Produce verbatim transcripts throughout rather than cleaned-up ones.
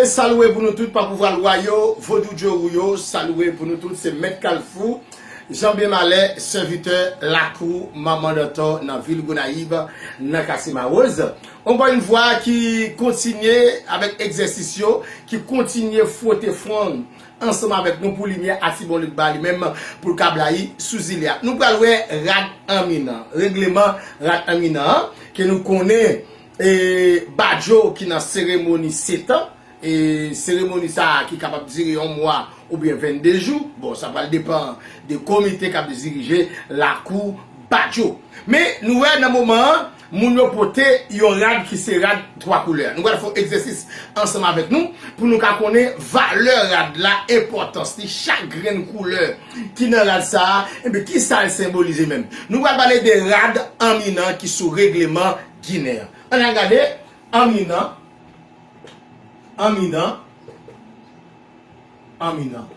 Salué pou nou tout, pa pouvwa lwa yo, vodou djorou yo, salué pou nou tout, se Mèt Kalfou, Janbyen Malè, sèvitè lakou, manman Dantò nan vil Gonayiv, nan katye Mawoz. Ankò yon fwa ki kontinye avèk egzèsis yo, ki kontinye fwote fwon ansanm avèk nou pou limyè Atibonlit ba li menm pou l ka blayi sou zile a. Nou pral wè rad anminan, regleman rad anminan an, ke nou konnen e, Badjo ki nan seremoni setan, e, seremoni sa a ki kapab dire yon mwa oubyen vennde jou. Bon, sa pral depann de komite k ap dirije lakou Badjo. Men, nou wè nan moman an, moun yo pote yon rad ki se rad twa koulè. Nou pral fè yon egzèsis ansanm avèk nou pou nou ka konnen valè rad la, enpòtans li, chak grenn koulè ki nan rad sa a, enben, ki sa l senbolize menm. Nou pral pale de rad anminan ki sou regleman ginen an. Ann al gade, anminan, anminan, anminan.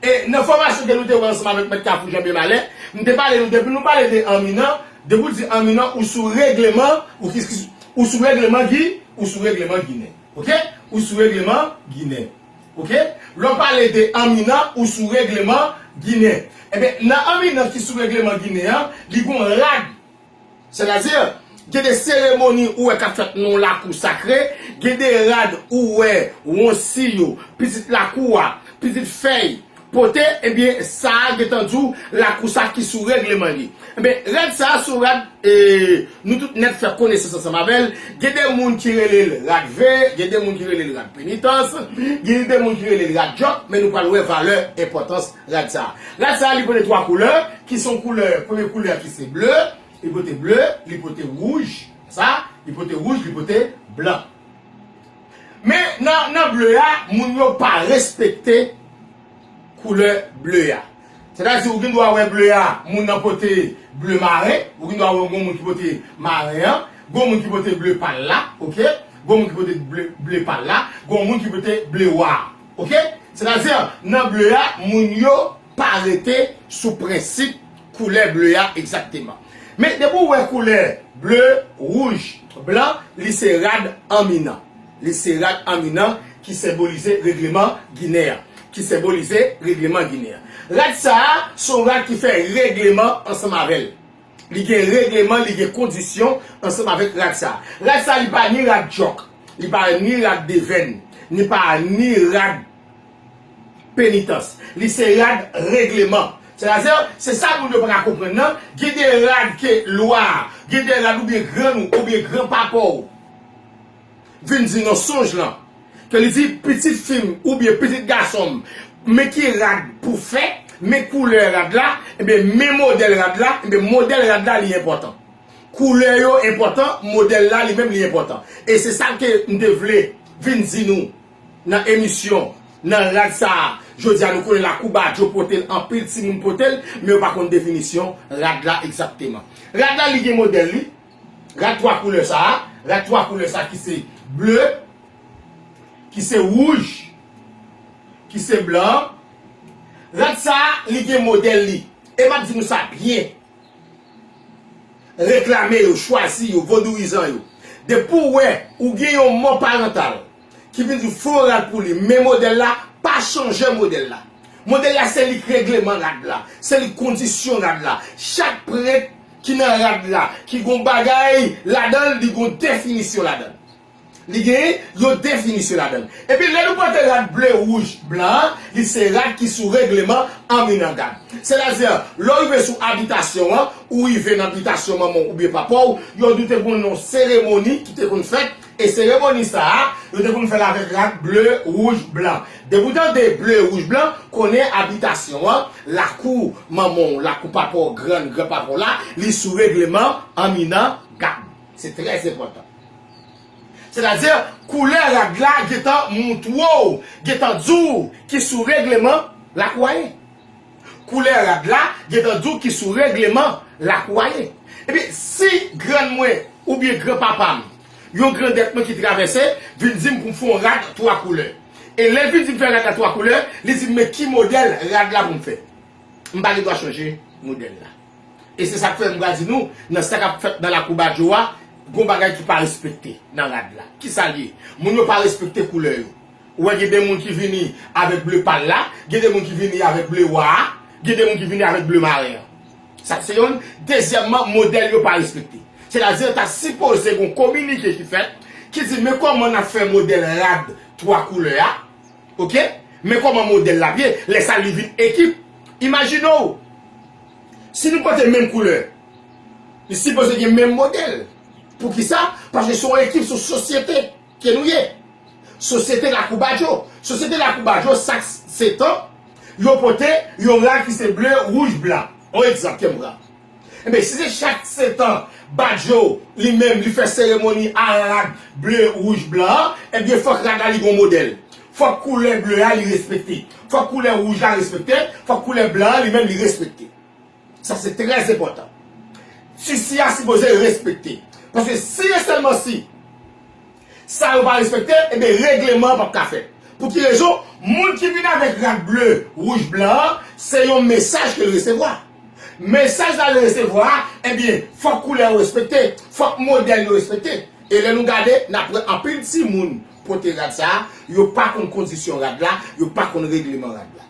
E nan fòmasyon ke nou te wè ansanm avèk Mèt Kafou Janbyen Malè, m te pale nou, depi nou pale de anminan, depi w di anminan, ou sou regleman, ou ki, ki, ou sou regleman gi, ou sou regleman ginen. Oke? Ou sou regleman ginen. Oke? Lè w pale de anminan, ou sou regleman ginen. Ebyen, nan anminan ki sou regleman ginen an, li gon rad. Sètadi, gen de seremoni ou wè k ap fèt nan yon lakou sakre, gen de rad ou wè wonsi yo, pitit lakou a, pitit fèy, pote, ebyen, sa a gentan di w lakou sa ki sou regleman li. Ebyen, rad sa a se yon rad, e, nou tout nèt fè konesans ansanm avè l. Gen de moun ki rele l rad ve, gen de moun ki rele l rad penitans, gen de moun ki rele l rad djòk, men nou pral wè valè, enpòtans rad sa a. Rad sa a, li pote twa koulè, ki se yon koulè, premye koulè a ki se ble, li pote ble, li pote wouj, sa, li pote wouj, li pote blan. Men nan, nan ble a, moun yo pa respekte koulè ble a. Sètadi, ou gen dwa wè ble a, moun nan pote ble maren, ou gen dwa wè gon moun ki pote maren an, gon moun ki pote ble pal la, oke? Gon moun ki pote ble, ble pal la, gon moun ki pote ble wa, oke? Sètadi, nan ble a, moun yo pa rete sou prensip koulè ble a egzakteman. Men depi w wè koulè ble, wouj, blan, li se rad anminan. Li se rad anminan ki senbolize regleman ginen an. Ki senbolize regleman ginen an. Rad sa a, se yon rad ki fè regleman ansanm avè l. Li gen regleman, li gen kondisyon ansanm avèk rad sa a. Rad sa a, li pa ni rad djòk, li pa ni rad devèn, li pa ni rad penitans. Li se rad regleman. Sètadi, se sa moun yo pa ka konprann nan. Gen de rad ke lwa, gen de rad oubyen grann ou, oubyen gran papa w vin di nan sonj lan, ke li di, pitit fi m oubyen pitit gason m, men ki rad pou fè, men koulè rad la, ebyen, men modèl rad la, ebyen, modèl rad la, li enpòtan. Koulè yo enpòtan, modèl la li menm li enpòtan. E se sa ke m te vle vin di nou nan emisyon, nan rad sa a. Jodi a nou konnen lakou Badjo pote l, anpil timoun pote l, men yo pa konn definisyon rad la egzakteman. Rad la li gen modèl li, rad twa koulè sa a, rad twa koulè sa a ki se ble, ki se wouj, ki se blan. Rad sa a li gen modèl li. E m ap di nou sa byen. Reklame yo, chwazi yo, vodouyizan yo. Depi w wè ou gen yon mò parantal ki vin di w fè yon rad pou li, men modèl la, pa chanje modèl la. Modèl la se li k regleman rad la, se li k kondisyon rad la. Chak prent ki nan rad la, ki gon bagay ladan l, li gon definisyon ladan l. Li gen yon definisyon ladan l. Epi lè nou pote rad ble, wouj, blan an, li se rad ki sou regleman anminan gad. Sètadi, lè w rive sou abitasyon an, ou rive nan abitasyon manman w oubyen papa w, yo di w te konn yon seremoni ki te konn fèt, e seremoni sa a, yo te konn fè l avèk rad ble, wouj, blan. Depi w tande ble, wouj, blan, konnen abitasyon an, lakou manman w, lakou papa w, grann, granpapa w la, li sou regleman anminan gad. Se trè enpòtan. Sètadi, koulè rad la gentan montre w, gentan di w ki sou regleman lakou a ye. Koulè rad la gentan di w ki sou regleman lakou a ye. Epi, si grann mwen oubyen granpapa m, yon grandèt mwen ki travèse, vin di m pou m fè yon rad twa koulè. E lè l vin di m fè rad la twa koulè, li di m men ki modèl rad la pou m fè. M pa gen dwa chanje modèl la. E se sa k fè m pral di nou, nan sa k ap fèt nan lakou Badjo a, gon bagay ki pa respekte nan rad la. Kisa l ye? Moun yo pa respekte koulè yo. Ou wè, gen de moun ki vini avèk ble pal la, gen de moun ki vini avèk ble wa a, gen de moun ki vini avèk ble maren an. Sa se youn. Dezyèmman, modèl yo pa respekte. Sètadi, ta sipoze gen yon kominike ki fèt, ki di, men kòman n ap fè modèl rad twa koulè a, oke? Men kòman modèl la ap ye, lè sa li vin ekip. Imajine w, si nou pote menm koulè, li sipoze gen menm modèl. Poukisa? Paske se yon ekip, se yon sosyete ke nou ye. Sosyete Lakou Badjo. Sosyete Lakou Badjo, chak setan, yo pote yon rad ki se ble, wouj, blan. Yon egzanp ke m pran. Ebyen, si se chak setan, Badjo, li menm, li fè seremoni a rad ble, wouj, blan an, ebyen, fòk rad la li gen yon modèl. Fòk koulè ble a li respekte. Fòk koulè wouj la respekte. Fòk koulè blan an li menm li respekte. Sa se trè enpòtan. Tisi a sipoze respekte. Paske si e sèlman si sa yo pa respekte, ebyen, regleman an p ap ka fèt. Pou ki rezon? Moun ki vin avèk rad ble, wouj, blan an, se yon mesaj ke l resevwa. Mesaj la l resevwa a, ebyen, fòk koulè yo respekte, fòk modèl yo respekte. E lè nou gade, n ap wè anpil timoun pote rad sa a, yo pa konn kondisyon rad la, yo pa konn regleman rad la.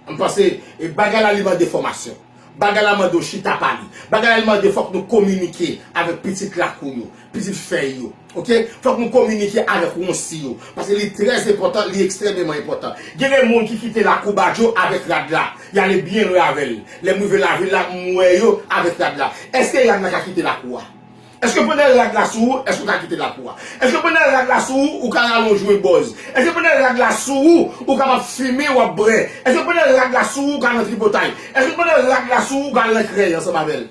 M panse, e, bagay la li mande fòmasyon. Bagay la mande w chita pale. Bagay la li mande fòk nou kominike avèk pitit lakou yo, pitit fèy yo. Oke? Fòk nou kominike avèk wonsi yo. Paske li trè enpòtan, li ekstrèmeman enpòtan. Gen de moun ki kite lakou Badjo avèk rad la. Y ale byen lwen avè l. Lè m rive lavil la, m wè yo avèk rad la. Èske rad la ka kite lakou a? Èske pandan rad la sou ou, èske w ka kite lakou a? Èske pandan rad la sou ou, ou ka rale yon jwen bòz? Èske pandan rad la sou ou, ou kapab fimen, w ap bwè? Èske pandan rad la sou ou, ou ka nan tripotay? Èske pandan rad la sou ou, ou ka al nan krèy ansanm avè l?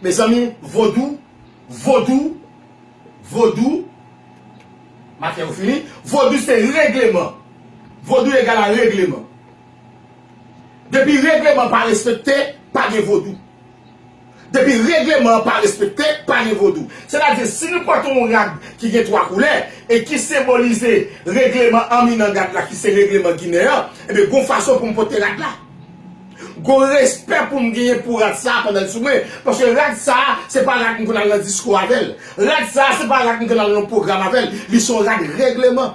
Mezanmi, vodou, vodou, vodou, m a fè w fini, vodou se regleman. Vodou egal a regleman. Depi regleman pa respekte, pa gen vodou. Depi regleman an pa respekte, pa gen vodou. Sètadi, si nou pote yon rad ki gen twa koulè e ki senbolize regleman anminan gad la, ki se regleman ginen an, ebyen, gon fason pou m pote rad la. Gon respè pou m genyen pou rad sa a pandan l sou mwen. Paske rad sa a, se pa rad m konn al nan disko avè l. Rad sa a, se pa rad m konn al nan pwogram avè l. Li se yon rad regleman.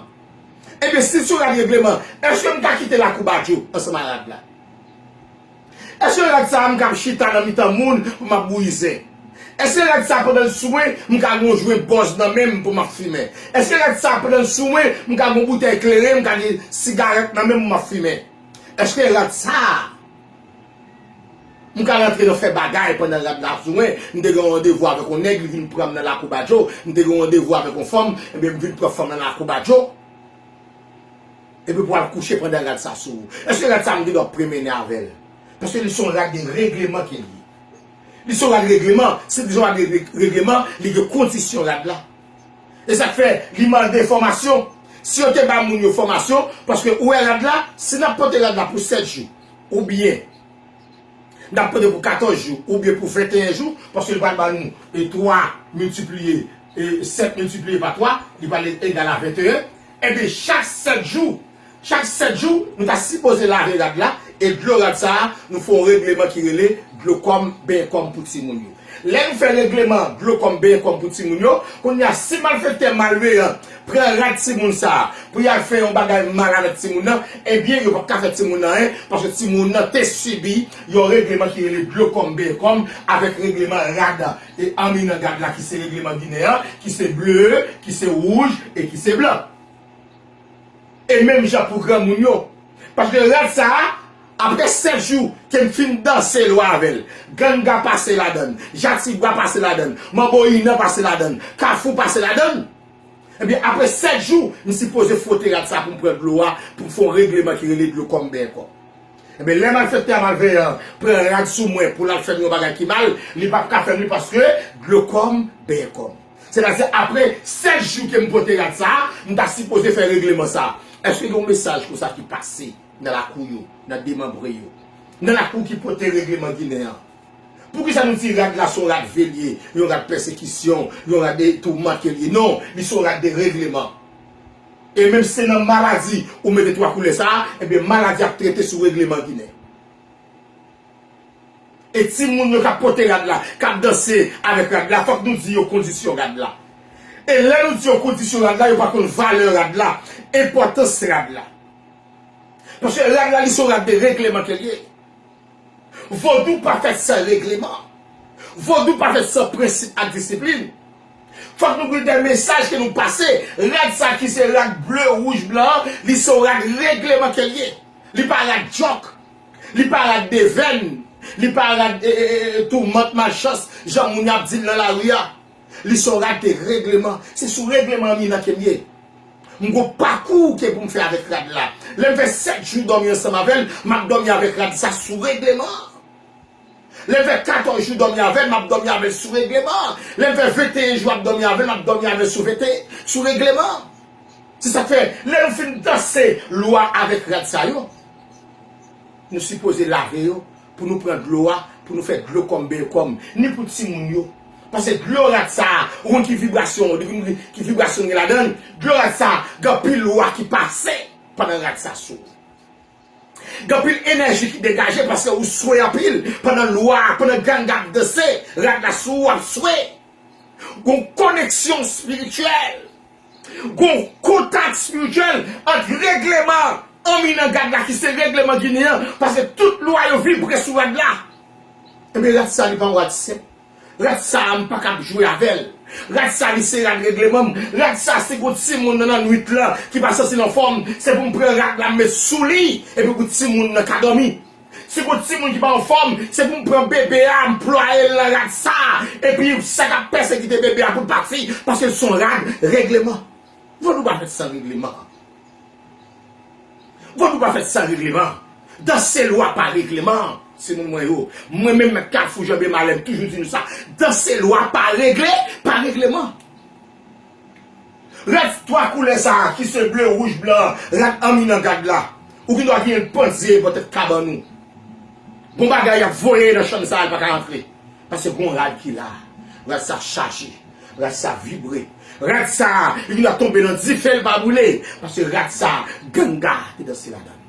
Ebyen, si l se yon rad regleman, èske m ka kite lakou Badjo ansanm ak rad la? Èske rad sa a m kab chita nan mitan moun pou m ap bouyi zen? Èske rad sa a pandan l sou mwen, m ka gen yon jwen bòz nan men m pou m ap fimen? Èske rad sa a pandan l sou mwen, m ka gen yon boutèy kleren, m ka gen sigarèt nan men m pou m ap fimen? Èske rad sa a, m ka rantre nan fè bagay pandan rad la sou mwen? M te gen yon randevou avèk yon nèg, li vin pran m nan lakou Badjo. M te gen yon randevou avèk yon fanm, ebyen m vin pran fanm nan lakou Badjo. Epi pou al kouche pandan rad sa sou ou. Èske rad sa m gen dwa premennen avè l? Paske li se yon rad de regleman ke l ye. Li se yon rad regleman. Si li se yon rad de re- regleman, li gen kondisyon rad la. E sa k fè li mande fòmasyon. Si yo te ba moun yo fòmasyon, paske ou wè rad la, si n ap pote rad la pou sèt jou, oubyen n ap pote pou katòz jou oubyen pou venteyen jou, paske li pral ba nou e twa miltipliye e sèt miltipliye pa twa, li pral egal a venteyen. Ebyen, chak sèt jou, chak sèt jou, nou ta sipoze lave rad la, e dlo rad sa a, nou fè yon regleman ki rele dlo kòm, benyen kòm pou timoun yo. Lè nou fè regleman dlo kòm, benyen kòm pou timoun yo, kounye a, si malfektè malveyan pran rad timoun sa a pou y al fè yon bagay mal avèk timoun nan, ebyen, yo p ap ka fè timoun nan anyen, paske timoun nan te sibi yon regleman ki rele dlo kòm, benyen kòm, avèk regleman rad e anminan gad la, ki se regleman ginen an, ki se ble, ki se wouj e ki se blan. E menm jan pou granmoun yo. Paske rad sa a, apre sèt jou ke m fin danse lwa avè l, ganga pase ladan l, jatibwa pase ladan l, manbo inan pase ladan l, kafou pase ladan l. Ebyen, apre sèt jou, m sipoze fwote rad sa a pou m pran dlo a, pou m fè yon regleman ki rele dlo kòm, benyen kòm. Ebyen, lè malfektè a malveyan pran rad sou mwen pou l al fè m yon bagay ki mal, li p ap ka fè m li, paske dlo kòm, benyen kòm. Sètadi, apre sèt jou ke m pote rad sa a, m ta sipoze fè regleman sa a. Èske gen yon mesaj konsa ki pase nan lakou yo, nan demanbre yo, nan lakou ki pote regleman ginen an? Poukisa nou di rad la se yon rad ve l ye, yon rad pèsekisyon, yon rad de toumant ke l ye? Non, li se yon rad de regleman. E menm si se nan maladi ou mete twa koulè sa a, ebyen, maladi ap trete sou regleman ginen. E timoun yo k ap pote rad la, k ap danse avèk rad la, fòk nou di yo kondisyon rad la. E lè nou di yo kondisyon rad la, yo pa konn valè rad la, enpòtans rad la. Paske rad la, li se yon rad de regleman ke l ye. Vodou pa fèt san regleman. Vodou pa fèt san prensip ak disiplin. Fòk nou gen de mesaj ke nou pase. Rad sa ki se rad ble, wouj, blan an, li se yon rad regleman ke l ye. Li pa rad djòk. Li pa rad devèn. Li pa rad e, e, e, e, toumant, malchans, jan moun ap di l nan lari a. Li se yon rad de regleman. Se sou regleman an mi nan ke m ye. M gon pakou ke pou m fè avèk rad la. Lè m fè sèt jou dòmi ansanm avè l, m ap dòmi avèk rad sa sou regleman. Lè m fè katòz jou dòmi avè l, m ap dòmi avè l sou regleman. Lè m fè venteyen jou ap dòmi avè l, m ap dòmi avè l sou venteyen, sou regleman. Se sa k fè, lè nou fin danse lwa avèk rad sa yo, nou sipoze lave yo, pou nou pran dlo a, pou nou fè dlo kòm benyen kòm, ni pou timoun yo. Paske dlo rad sa a, ou konn ki vibrasyon, ou konn ki vibrasyon gen ladan l, dlo rad sa a, gen anpil lwa ki pase pandan rad sa sou ou. Gen anpil enèji ki degaje paske ou swe anpil pandan lwa, pandan ganga ap danse, rad la sou ou ap swe. Gon koneksyon espirityèl. Gon kontak espirityèl ant regleman anmi nan gad la ki se regleman ginen an, paske tout lwa yo vibre sou rad la. Ebyen, rad sa li pa yon rad senp. Rad sa a, m pa kab jwe avè l. Rad sa li se rad regleman m. Rad sa si gon timoun nan, nan nwit lan ki pa santi l anfòm, se pou m pran rad la m met sou li, epi pou timoun nan ka dòmi. Si gon timoun ki pa anfòm, se pou m pran bebe a, m plwaye l nan rad sa, epi sa k ap pèsekite bebe a pou l pati, paske l se yon rad regleman. Vodou pa fèt san regleman. Vodou pa fèt san regleman. Danse lwa pa regleman. Se moun mwen yo. Mwen menm, Mèt Kafou, Janbe Malè, m toujou di nou sa. Danse lwa pa regle, pa regleman. Rad twa koulè sa a, ki se ble, wouj, blan, rad anmi nan gad la. Ou gen dwa genyen l pandye bò tèt kabann ou. Gon bagay ap voye nan chanm sa a, l pa ka rantre. Paske gon rad ki la. Rad sa chaje. Rad sa vibre. Rad sa, li gen dwa tonbe nan dife, l pa boule. Paske rad sa, ganga te danse ladan l.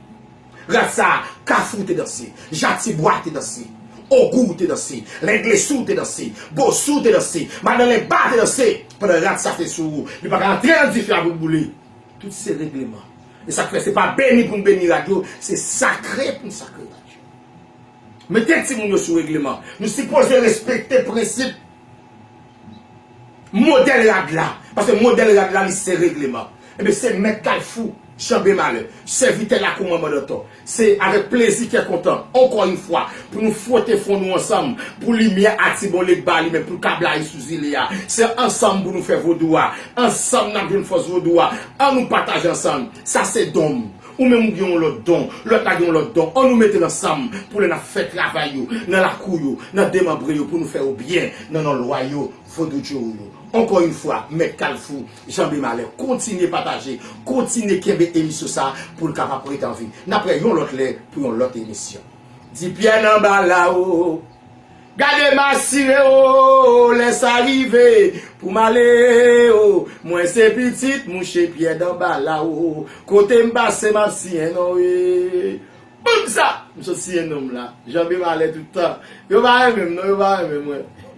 Rad sa, Kafou te danse, Jatibwa te danse, Ogou te danse, Lenglesou te danse, Bosou te danse, Madan Lenba te danse, pandan rad sa te sou ou. Li pa ka antre nan dife a pou l boule. Tout se regleman. E sa k fè se pa beni pou n beni rad yo, se sakre pou n sakre rad yo. Mete timoun yo sou regleman. Nou sipoze respekte prensip modèl rad la. Paske modèl rad la, li se regleman. Ebyen, se Mèt Kalfou, Janbe Malè, sèvitè lakou Manman Dantò. Se avèk plezi, kè kontan, ankò yon fwa, pou nou fwote fwon nou ansanm, pou limyè a Tibon Legba li menm, pou l ka blayi sou zile a. Se ansanm pou nou fè vodou a. Ansanm n ap jwenn fòs vodou a. Ann nou pataje ansanm. Sa se don m. Ou menm ou gen yon lòt don, lòt la gen yon lòt don. Ann nou mete l ansanm pou lè n ap fè travay yo, nan lakou yo, nan demanbre yo, pou nou fè yo byen, nan non lwa yo, vodou djou yo. Ankò yon fwa, Mèt Kalfou, Janbe Malè, kontinye pataje, kontinye kenbe emisyon sa a pou l kapab ret an vi. N ap wè yon lòt lè pou yon lòt emisyon. Di pyè nan balawo. Gade m asire w, lè sa rive pou m ale o. Mwen se pitit mouche pyè nan balawo. Kote m pase m ap siyen non wi. Boum sa! M sot siyen non m la. Janbe Malè tout tan. Yo pa renmen m non, yo pa renmen mwen.